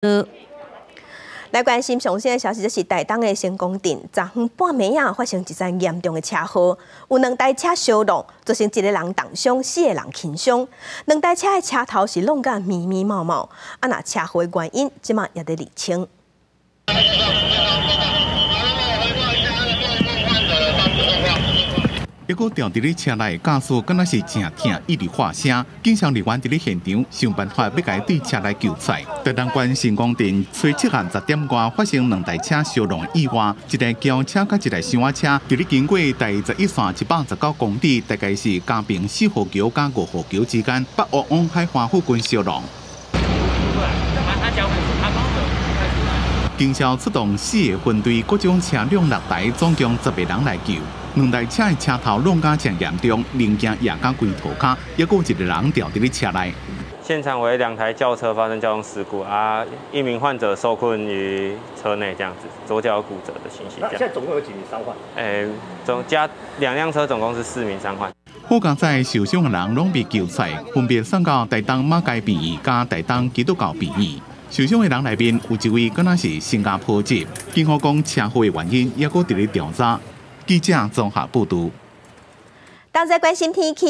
來關心上新的消息，這是台東的成功鎮，昨昏半暝仔發生一場嚴重的車禍，有兩台車相挵，造成一個人重傷，四個人輕傷。兩台車的車頭是挵甲密密麻麻，啊，若車禍的原因，這馬也佇釐清。一個牢佇咧車內，駕駛敢若是誠疼，一直發聲。警消人員佇咧現場想辦法欲共伊對車內救出來。台東縣成功鎮初七暗10點外發生兩台車相挵的意外，一台轎車佮一台箱仔車，佇咧經過台11線119公里，大概是嘉平4號橋佮5號橋之間，北岳往海花附近相挵。警消出動四個分隊，各種車輛六台，總共10個人來救。兩台車的車頭挵甲誠嚴重，零件壓甲規塗跤，猶閣有一個人牢佇咧車內。現場為兩台轎車發生交通事故啊，一名患者受困於車內，這樣子，左腳骨折的情形。那現在總共有幾名傷患？總加兩輛車總共是四名傷患。好佳哉受傷的人攏被救出來，分別送到台東馬偕病院佮台東基督教病院。受傷的人內面有一位敢若是新加坡籍，警方講車禍的原因猶閣佇咧調查。記者綜合報導。當在關心天氣。